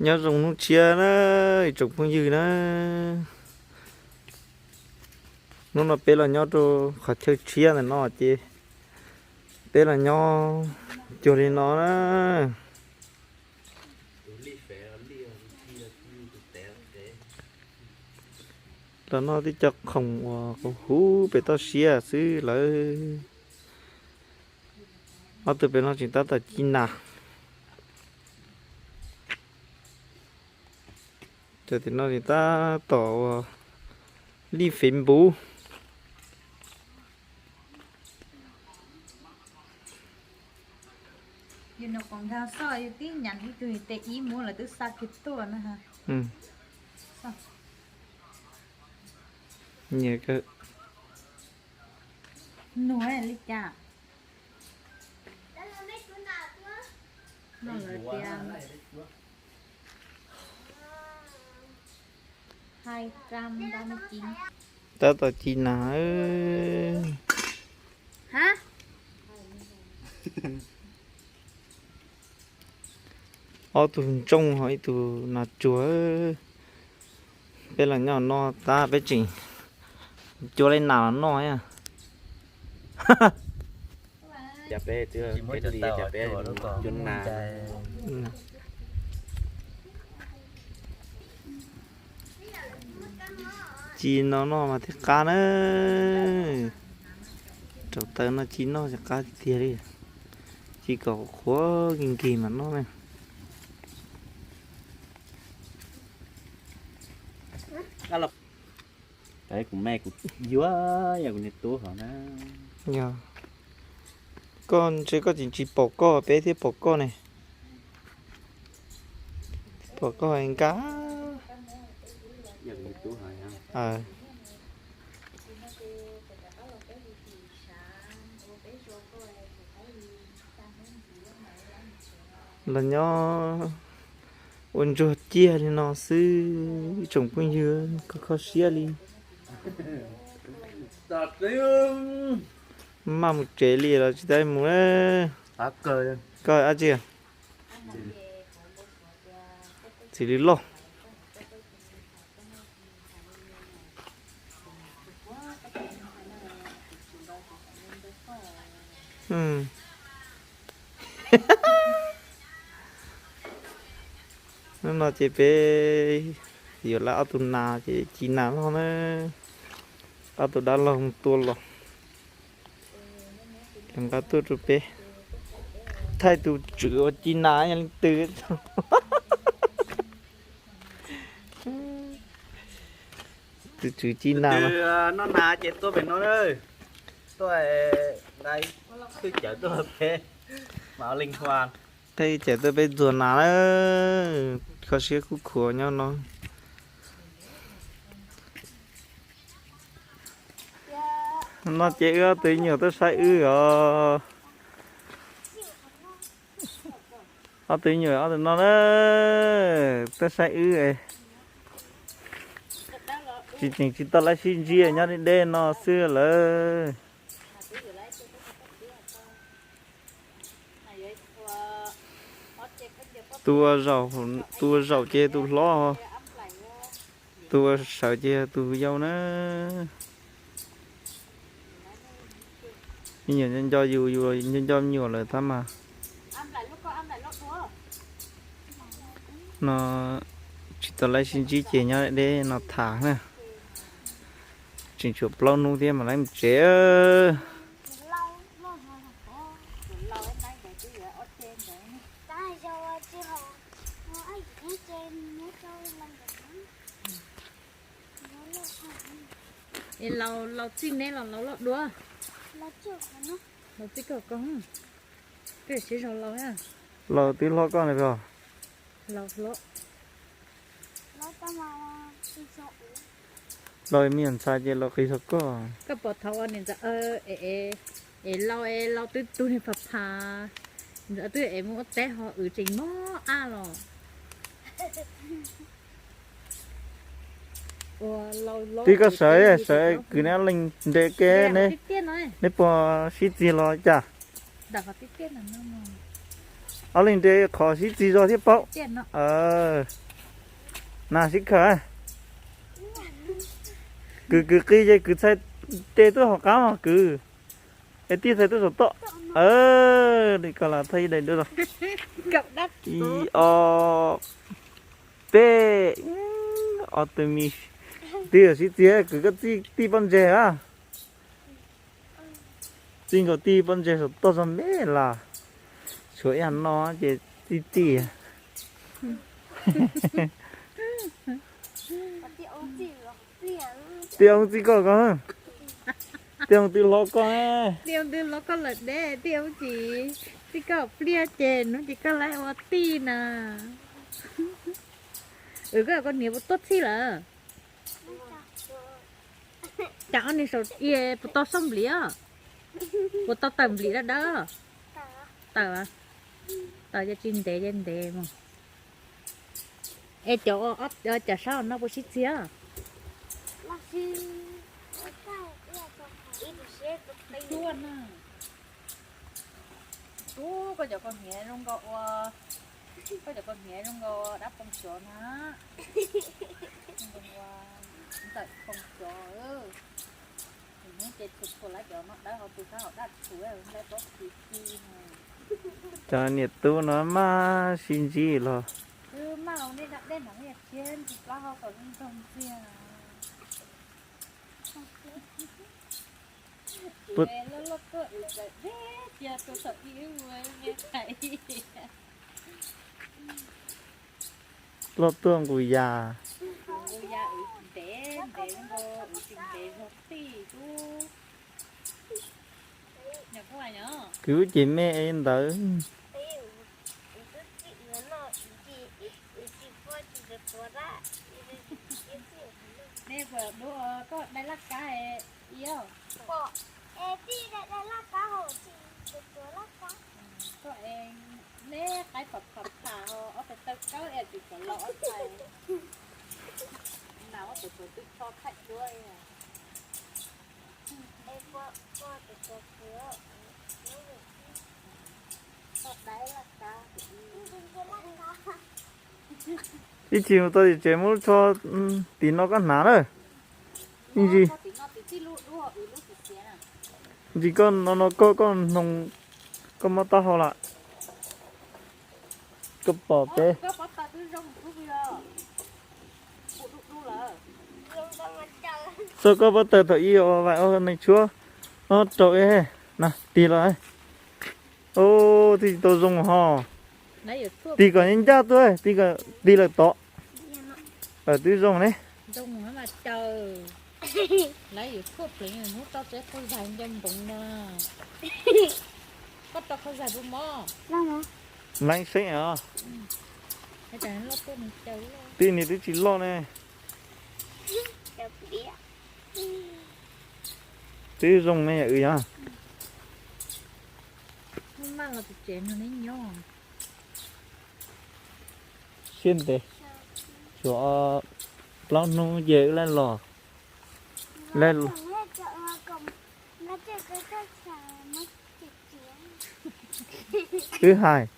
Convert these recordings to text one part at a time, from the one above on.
Nyob zoo hnub tshiab na, ib tsoom phooj ywg na. Hnub no peb los nyob rau qhov chaw tshiab ntawm no ces peb los nyob cuag li no na. Los noj tib co khoom uas huv pem toj siab xwb lawm. Ob tug pem no tseem tab tom ci nas. Cov tim no tseem tab tom ua lij Facebook. Nyiam kawg. Nug li cas? Nug lawv tias hai trăm ba mươi chín. Tab tom ci nas. Ob tug ntsooj ho ib tug nas tsuag. Peb los nyob no tab peb tseem cuab li nas los noj. Ci no noj mas thiaj qab na. Rau taws no ci noj ces qab tiag tiag li. Ci kom qhuav nkig nkig mas noj na. Kuv me kuv yuav yog kuv niag tub hov na. Yog koj ntshe koj tseem tsis pom koj, peb thiaj pom koj ne. Pom koj nkag. Los nyob ua ntsuag ciaj li no xwb ib tsoom phooj ywg, kho kho siab li. Maj mus tsev li los tsis tau mus. Koj dab tsi? Txiv li loj. Hnub no ces peb yuav lawv ob tug nas ces ci nas noj na. Ob tug dab laug mus tua los, ces nqa tuaj rau peb. Thaij tus tswv uas ci nas yog leej twg. Tus tswv ci nas no. Noj nas ces tuaj pem no, tuaj, twb cawm tuaj peb, mas leej hua, twb cawm tuaj peb ntxuag nas na. Kho siab kuj khuav nyob no. No ces wb ob tug me nyuam tuaj saib wb os. Ob tug me nyuam ob tug no na, tuaj saib wb. Tsis tseem tsis tau lawv sib ntsib, nyob deb deb no xwb lawm. Tus ua zaum, tus ua zaum ces tus hlob, tus ua sawv ces tus yau na. Me nyuam nco nco yus, yus nco nco me nyuam lawm tab mas. No tsis tau lawv sib ntsib ces nyob deb no tham na. Tseem tshuav plaub hnub thiab mas lawv mus tsev. Es laus txij neb los laus loj dua? Laus txij koj, koj siab zog laus. Laus twb hlob koj na os. Laus hlob. Laus me nyuam ntxhais ces laus qis txog koj. Koj pom thaum ua niam ntxawm, es laus, es laus twb tug niag phav phav, ntxawm twb es mus ua teb ho wv tseem mob ab los. Twb koj sawv, sawv kwv neb leej nte ke, neb puas sib txig los cas? Ob leeg nres qhov sib txig zog thiab paub. Nas sib khawm. Kwv kwv qis ces kwv txhais tes tuaj hauv qab mog kwv. Es tij txhais tuaj saum toj. Li ko los thaj ib daim duab los. Ib ob peb, ob tug me. Tij sib txig kwv koj txij tij pob ntseg a. Txij nkaus tij pob ntseg saum toj zog me las. Tshuav ib yam no ces txij tij. Tij oo txij koj ko. Tij oo twb hlob koj. Tij oo twb hlob koj lawm deb, tij oo tsis txij koj pliag ces hnub ces koj lawv ua tij na. Koj, koj niam puas tuaj txhij lawm? Cas ob niag saum puas tau xauj nplis os? Puas tau tawm nplis dawb dawb? Tawm, tawm ces tsis ntev ces ntev mus. Es cov, cov sab no puas sib txiag? Tub, koj cov koj hniav zoo nkaus ua, koj cov koj hniav zoo nkaus dab poo xyov na. Zoo nkaus ua ntxawm poo xyov. Hnub ces txhua txhua lawv cov no dawb hauv tus sab hauv daj txhuv lawv pob txhis ci. Cov niam tub no maj sib ntsib los. Twb maj los nej da dej no yog tshiab ntsis plaub hau kom zoo nraug ntxiag. Loj tuaj nqus yas. Ntev ntev, tsis ntev zog tij tub. Kwv ces me ntawd. Nej puas dua koj dai laj kab ib os? Koj es neb qaib phom phom pham ho ob peb tawg kawb es tsis kom los ob txhais. Nas ob peb tug twb tho thaij duab. Ib chim mus tau tim tsev muab lub tsho tim no koj hnav na. Ib ntsis, ntsis koj no no koj koj hnoos, koj mob taub hau lawm. Koj pom peb. Txog koj pob taws thaum ub ua vais ua neeg tshuab, no rau es na tig los. Ub, twb tsis tau zoo ho. Tig kom ncaj tuaj, tig kom tig lawm tod. Twb zoo ne. Lawv yuav tshuaj pleev hnub tso tsev qhov zais nco npoov na. Koj tso qhov zais puas mob? Leeb seeb os. Twb niag twb tsis loj ne. Twb zoo ne yom, yog. Siab ntev, tshuav plaub hnub ces wb laj los. Laj los. Wb hais.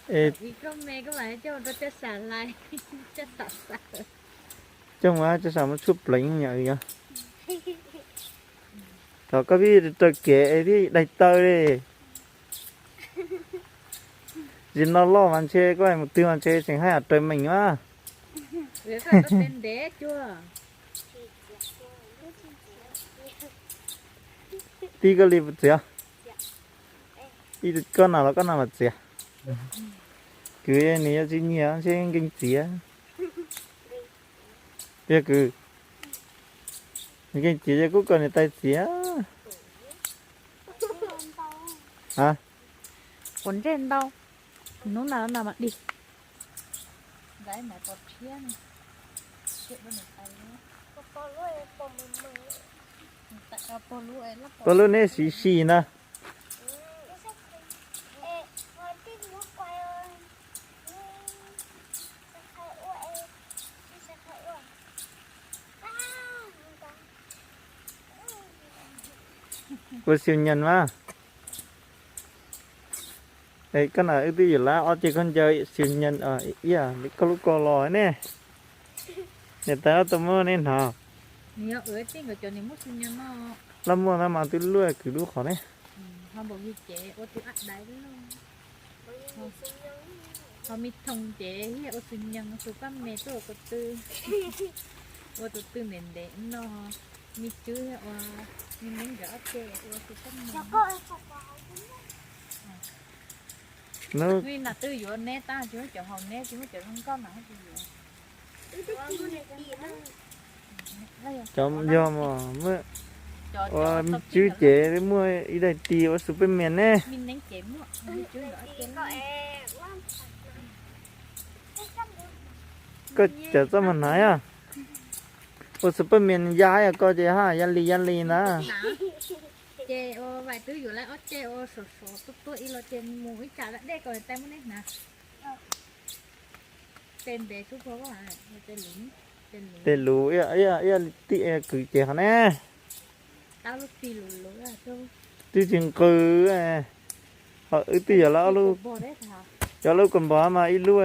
Es coj mus, coj sam muab tshuaj pleev yom, yog. Thaum koj pib raws kev es pib daig taw li. Tsis no loj mas ntshe koj mus twg mas ntshe tseem haj yam raws meem na. Tij koj li puas txiav? Koj nam los koj nam mam txiav. Kwv nws yuav tsis nyiam ntshe nkees txiav. Tiag kwv, nws nkees txiav ces kuj kom nws tais txiav. A, quav ntsej ntau, hnub no no mas dig. Pog lub neb siv si na. Kua xiu nyan mas. Es koj na wb twb yuav lab ob ce khaub ncaws xwm nyees ib yam li koj lub ko los ne. Niam tais ob tau muab nej hnav. Laj muaj na mas twb luaj kwv lub qhov ne. Ho me thoom ces ua xwm nyees tus paj me tuaj ua tus tw, ua tus tw ntev ntev no, me cwb ua, me neeb nkawd ob ce ua tus paj me. Nam twb yuav neb tab tsis muab cov haus neb tsis muab cov zoo nkauj mas tsis yuav. Cov yog mas muab ua me cwb ces muaj ib daim tis ua Superman ne. Koj cov txoj mas hnav yog ua Superman ya yog koj ces ha ya li ya li ntag. Ces ua vais twb yuav lawv ob ce ua sov sov tuaj tuaj ib los ces mus ib tsam dab dej kom tai muab neb hnav. Tej ntev xub pua, tej lus ib yam li tij kwv ces qhov ne. Twb tsis nqws, ho wb twb yog lawv ob lub, yog lub kos npog mas ib lub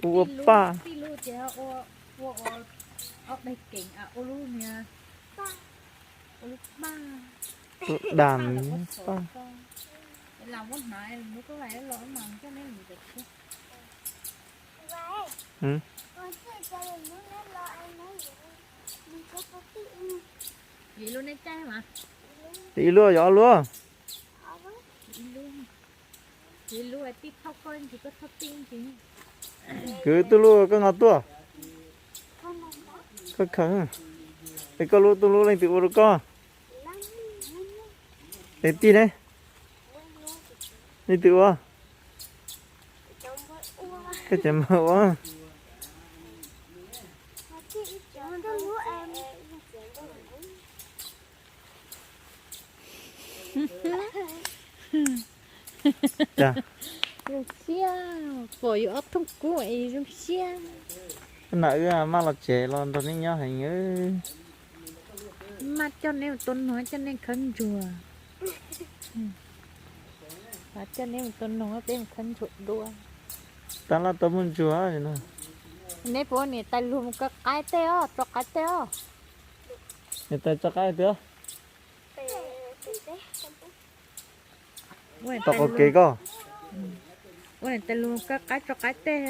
ua paj. Ua dam paj. Ib lub yog ob lub. Kwv tij lub koj nqa tuaj. Koj khaws, es koj lub tub lub leej twg ua rau koj? Es tij ne, leej twg ua? Koj cov npawg ua. Zoo siab, pom yus ob thooj kub es zoo siab. Nam wb maj los tsev los nrog nej nyob heev. Maj coj neb mus tua noog coj nej khawb ntsuag. Coj neb mus tua noog peb mus khawb ntsuag dua. Tab laj tau muaj ntsuag no. Neb puas niam tais luag mus kaw qaib tej os, tso qaib tej os. Niam tais tso qaib twg? Tom qaum kev koj. Ua niam tais luag kaw qaib tso qaib tej,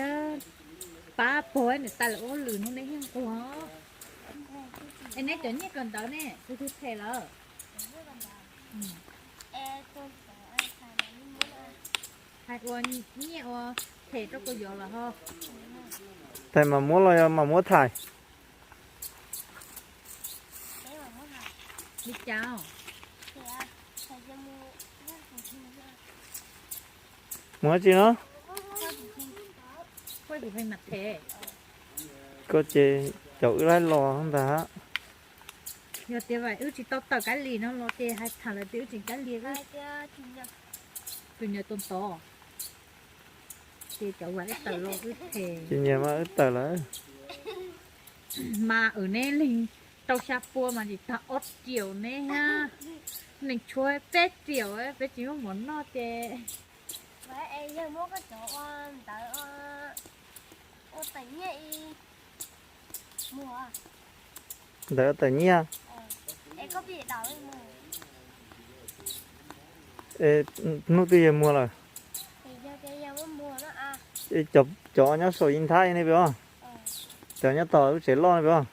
pab puag niam tais lawv ua lwm hnub neb yeej nquag. Es neb cov nyiaj kawm ntawv ne, tus twg them lawm? Hais ua nyiaj ua them rau kuv yuav los ho. Thais mam muab los yog mam muab thais? Li cas? Muab tsi no? Koj ces cov wb laib los ntag. Yog tias wb tsis tau tawm kab li no los ces hais tham lawv tias wb tsis kab li. Tus nyuam tus ntov. Ces cov wb tawm los wb ces nyias mas wb tawm lawm. Mas wb neb leeg rau xya pua mas tsis tag ob triệu neb ha. Neeg tshuav peb triệu peb tsis muaj mov noj ces. Yawg muab koj cov ua ntawd ua tawm nyiaj mus. Ntawd ua tawm nyiaj. Hnub twg yawg muag lawm? Cov nyob saum ib nthab ne peb os. Cov nyob tom lub tsev loj ne peb os.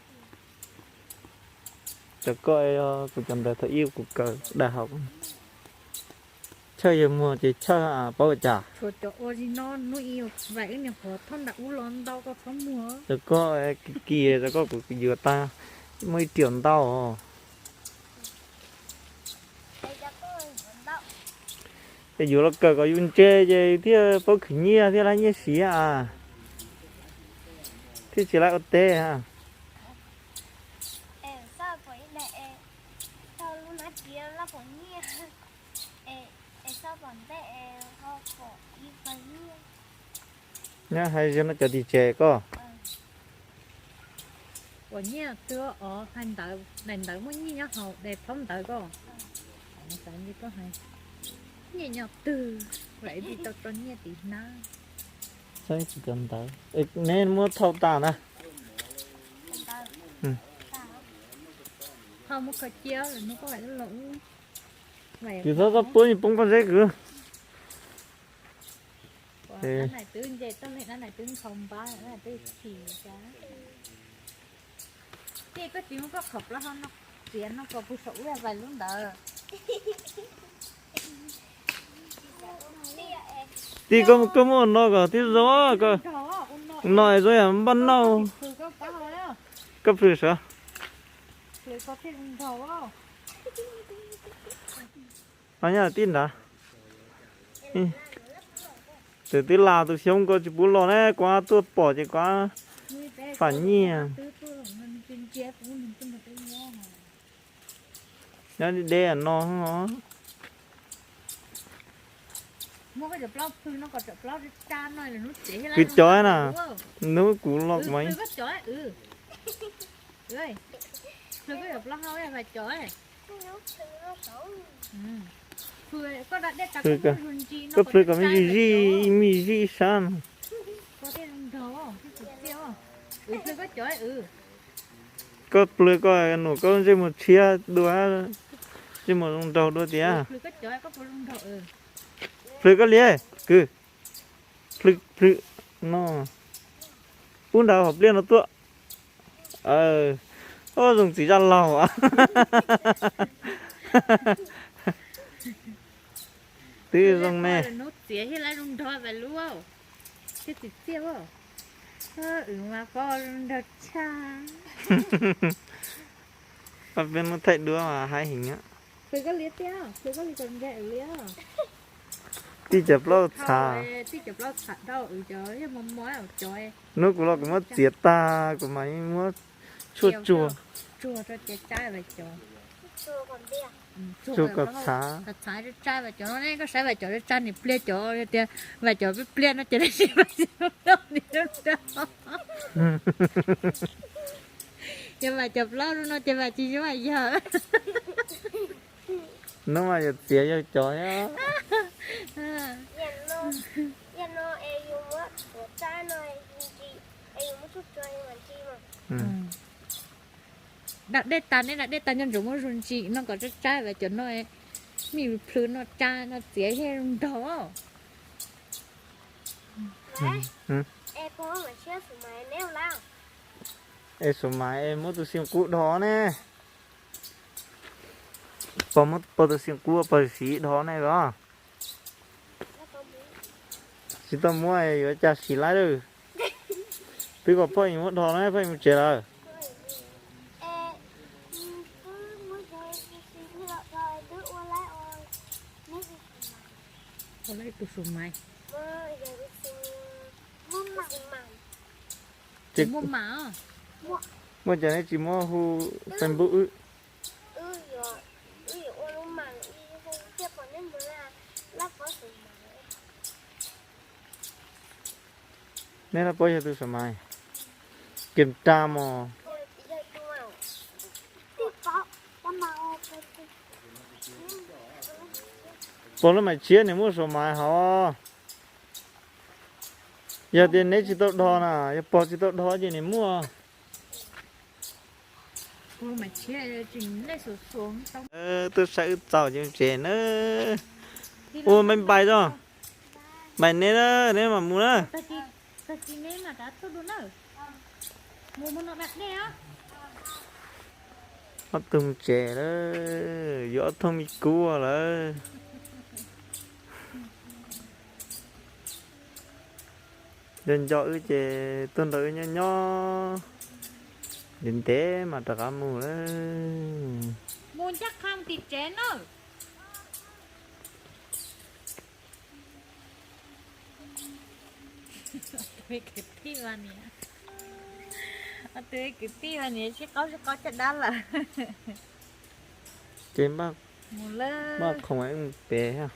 Cov koj, kuv cov ntawd thaum ib kuv kawm daj haus. Chawj yawg muag ces chawj paub ua cas. Tshuav cov ua zig no hnub ib vais wb niag qhuav thauj nram ub los ntau koj txhob muag. Cov koj kis kis cov koj kuv yuav tag muaj ib triệu ntau. Es yuav los kawm kom yus ntse ces thiaj paub khwv nyiaj thiaj laib nyiaj siv a. Thiaj tsis laib ua teb a. Nyob hais zog no cov tim tsev koj. Uas nyiaj twg os, hais ntawv, daim ntawv muaj nyiaj nyob hauv, daim phaub ntawv koj. Xav li koj hais, nyiaj nyob twg? Lam ib tsis tau tso nyiaj tim hnab. Saib tsis cov ntawd. Neb muab thauj tas na. Ho muab kho cia lawm no koj lam los ub. Kwv txhob txhob puab poob pob zeb kwv. Nais twb nce toj li na, nais twb nkhaus npab, nais twb chim cas. Tij, koj tsis muab koj qhov plaub hau no txiav no kom puag saum ub vais lub ntawd. Tij, koj muab ua no kom tib zoo, no zoo yam npaj nauj. Koj plhws sav. Nyob tib nrad. Tus twb las tus xyoob ko tsis pub los ne, kuv tuaj pom ces kuv fam nyiaj. Nyob deb deb no. Kwv cov na, hnub kuv los mas. Koj plhws kom me ntsis zij, me ntsis zij ib sab no. Koj plhws koj num koj ntsej muag tshiab dua, ntsej muag zoo nraug dua tiag. Plhws koj liam, kwv. Plhws, plhws no. Pub nrad hom pliaj no tuaj. Ua zoo txiv zaj laug. Twb zoo ne. Txiav thiaj li zoo nrog vais lub. Thiab txiv txiaj. Wb mas koj zoo nrog tshaj. Peb muab thaij duab mas haib heev. Plhws koj liam tiag, plhws koj li kom nrag li. Tij cov plaub txhav. Tij cov plaub txhav dhau, cov yeej mos mos cov. Hnub kuv los kuv muab txiav tag kuv mam muab tshuaj tsuag. Tsuag rau ces tsaib vas cov. Tsuag kom txhav. Txhav tsaib vas cov no ne, koj saib vas cov tsa niam pliag cov tias vas cov pliag no ces tsis vas cov ni. Yog vas cov plaub no ces vas tsis yog yawg. Hnub mas yog txiav yawg cov. Yog no es yus muab tuav tsaib no, es yus muab tsuj tsuag yus mam ntsis mas. Dam dej tas ne, dam dej tas nco ntsoov muab zuag ntsis no kom tsaib tsaib vas cov no, me plhws no tsa no txiav thiaj zoo nraug. Es Suav Maiv es muab tus xyoo qub dhos ne. Pog muab pog tus xyoo qub pog siv dhos ne los. Tsis tau muab yuav cas siv laib lawm. Twb kom pog muab dhos na, pog mus tsev lawm. Ua lawm tus Suav Maiv. Ces muaj mas. Muaj cas neb tsis muab hu Facebook wb? Neb laj paub yog tus Suav Maiv? Kem ra mos. Pog lub Maiv Tshiab nws muaj Suav Maiv hov. Yog tias neb tsis tau dhos na, yog pog tsis tau dhos ces nws muaj. Tuaj saib wb txaus ces tsev na. Ua npais npais tso. Npais neb na, neb mam mus na. Ob tug mus tsev lawm, yuav ob thooj me kub lawm. Nco nco wb ces tuaj nrog wb nyob nyob, ntev ntev mas rov qab mus lawm. Mus ncaj qha mus tim tsev na. Tus kwv tij mas niam, tus kwv tij mas niam sib qaub sib qaub caj dab lawm. Ces npaj khoom mus pem.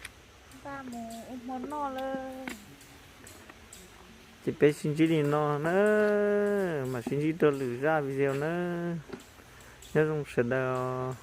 Npaj mus ua hmo noj lawm. Ces peb sib ntsib li no na, mam sib ntsib rau lwm zaj video na. Nyob zoo sawv daws.